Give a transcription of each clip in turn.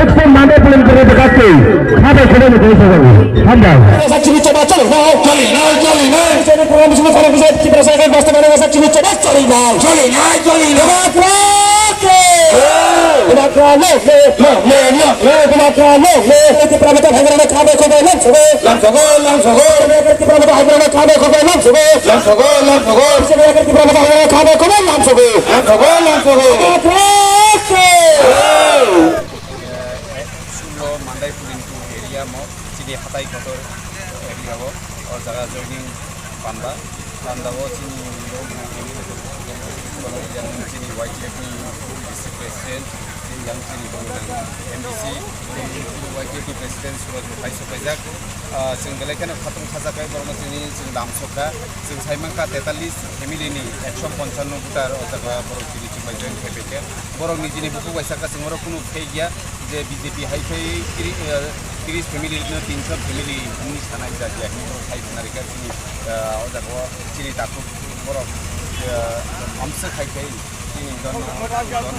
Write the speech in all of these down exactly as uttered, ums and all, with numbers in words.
Mandai Pulin Kuri Bekasi, Habai Kuri Bekasi Sagang, Hambai. Rasa chini coba choli nai, choli nai, choli nai. Choli program sini khorang bisa Tipra Sagang basta mana rasa chini coba choli nai, choli nai, choli nai. Demokrasi! Demokrasi! Demokrasi! Demokrasi! Demokrasi! Demokrasi! Demokrasi! Lamsogo, lamsogo. Lamsogo, lamsogo. Lamsogo, lamsogo. Lamsogo, lamsogo. Sulo Mandai Pulin two area mo, chini hatai kotor area o, o jaga joining panda, panda o chini chini Y T F ni district president, yang chini M D C, Y T F ni president Suraj Bhai sopaijak. Ah, chwng belai kheno khatung khajakai borokno chini chwng lamsokha. Chwng saimankha tetallis family ni ekso ponchanno voter o jaga borok chini chwng bai join khaipaikha. Borok nijini bukhuk bai sakha chwng oro kunu phek ya je B J P hai phai tiri, ah, tris family no tinso family hwnwi sanai jak ya hwnwi borok khai khna rikha chini, ah, o jaga o chini takhuk borok, ah, amsa khai phai. Chini Donno, Donno Manikya, Donno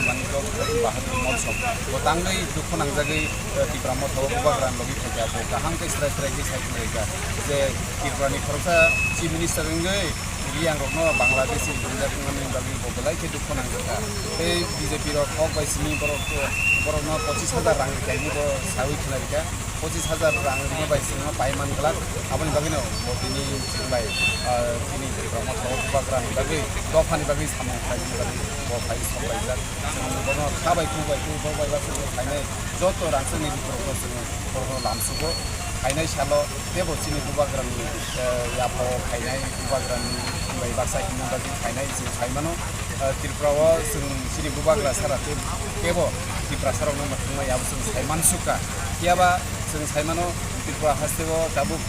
Manikya Bahadur Molsom. Bo tangwi dukhu nangjagwi, eh, Tipra Motha o Bubagra ni logi phaikha. Bo kaham khe srai srai khe sai phunukha je Tripura ni khoroksa Chief Minister wngwi Riang rokno Bangladeshi rijak wngmani bagwi bo belai khe dukhu nangjak kha. Tei B J P rok kok bai simi borok, borokno pochis hajar rang rikha hinwi bo sawi khna rikha. Pochis hajar rang rima bai chwngno pai man glak, aboni bagwino bo tini chwng bai, ah, tini Tripura Motha o Bubagra ni bagwi, dopha ni bagwi samung khlaimani bagwi bo phai sok laijak. Chwng bono kha bai, khu bai, khu bai ba chwng khainai joto rangchakni borokno chwng borokno lamsugo. Khainai salo teibo chini Bubagra ni, eh, yapha o khainai Bubagra ni bai baksa himna bagwi khainai chwng sai mano. Ah, Tripura o chwng chini Bubagra sara tei, teibo Tiprasa rokno mwthangmaya abo chwng sai mansukha. Phiyaba chwng sai mano Tripura haste o tabuk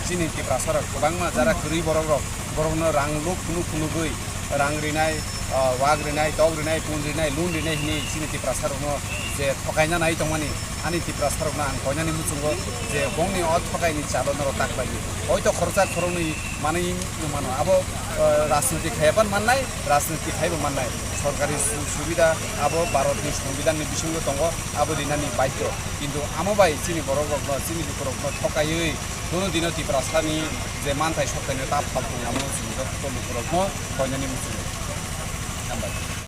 chini Tiprasa rok kwbangma jara kwrwi borok rok, borokno rang luk phunuk phunugwi rang rinai, ah, wak rinai, tok rinai, pun rinai, loan rinai hwnwi chini Tiprasa rokno je thokaina nai tongmani, ani Tiprasa rokno ang koinani muchungo je bongni o thokaini chalo norok tak bai. Hoito khoroksa khoroknwi manwi mano. Abo, eh, rajniti khaiya phan mannai, rajniti khaibo mannai. Sorkari su-, subida abo Bharatni Songbidanni bisingo tongo, abo rinani baidhyo. Kintu amo bai chini borok rokno, chini lukurokno thokaiwi, kuno dino Tiprasani je manthai soktaino ta phal tong, amo chini joto lukurokno koinani muchungo.